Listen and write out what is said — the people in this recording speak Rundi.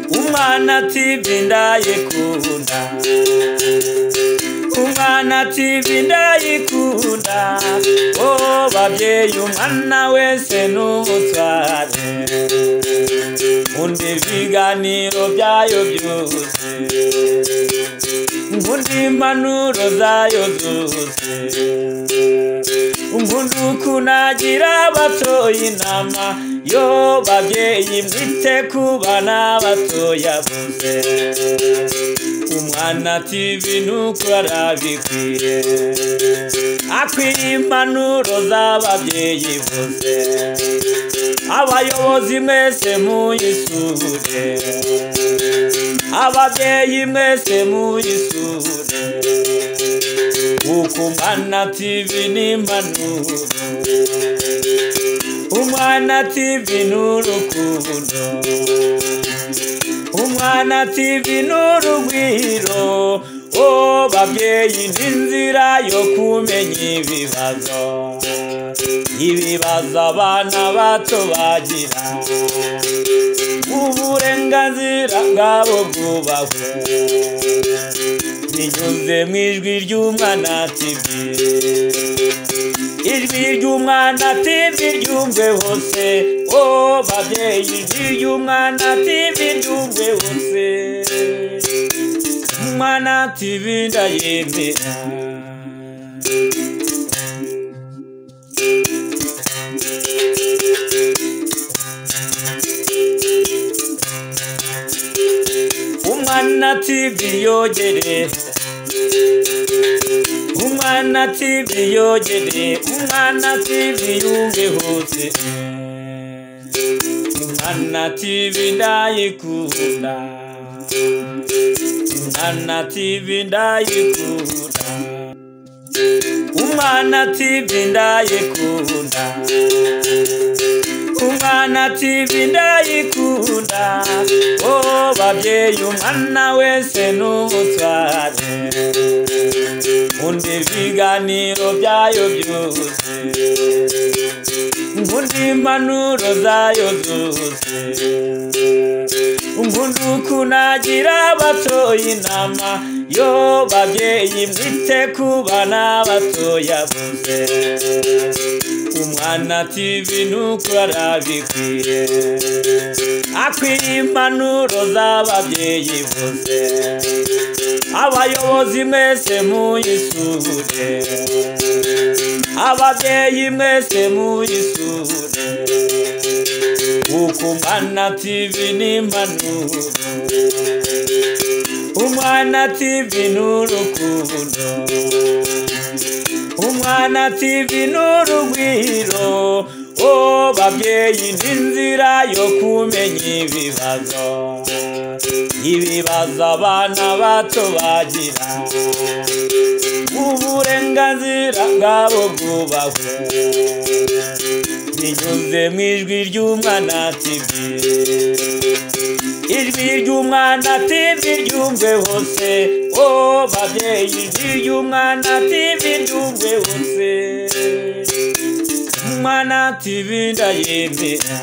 Umwana TV ndayikunda, Umwana TV ndayikunda. Oh babyeyi, umwana wese n'umutware, nkunda ibiganiro byayo byose, nkunda impanuro zayo zose, nkunda ukunagira abatoya inama. Yo babyeyi, mwite ku bana batoya bose. Umwana TV nuko arabikwiye, akwiye impanuro z'ababyeyi bose. Abayobozi mwese muyisure, ababyeyi mwese muyisure, kuko Umwana TV ni impanuro, Umwana TV n'urukundo, Umwana TV n'urugwiro. Oh babyeyi, n'inzira yo kumenya ibibazo, ibibazo abana bato bagira, uburenganzira bwabo bwubahwe binyuze mu Ijwi ry'Umwana TV. Ijwi ry'Umwana TV ryumve hose. Oh babyeyi, Ijwi ry'Umwana TV ryumve hose. Umwana TV ndayemera. Umwana TV yogere, Umwana TV yogere, Umwana TV yumve hose. Umwana TV ndayikunda, Umwana TV ndayikunda, Umwana TV ndayikunda, Umwana TV ndayikunda. Oh babyeyi, umwana wese n'umutware, nkunda ibiganiro byayo byose, nkunda impanuro zayo zose, nkunda ukunagira abatoya inama. Yo babyeyi, mwite ku bana batoya bose. Umwana TV nuko arabikwiye, akwiye impanuro z'ababyeyi bose. Abayobozi mwese muyisure, ababyeyi mwese muyisure, kuko Umwana TV ni impanuro, Umwana TV n'urukundo, Umwana TV n'urugwiro. Oh babyeyi, n'inzira yo kumenya ibibazo, ibibazo abana bato bagira, uburenganzira bwabo bwubahwe binyuze mu Ijwi ry'Umwana TV. Ijwi ry'Umwana TV ryumve hose. Oh babyeyi, Ijwi ry'Umwana TV ryumve hose. Umwana TV ndayemera.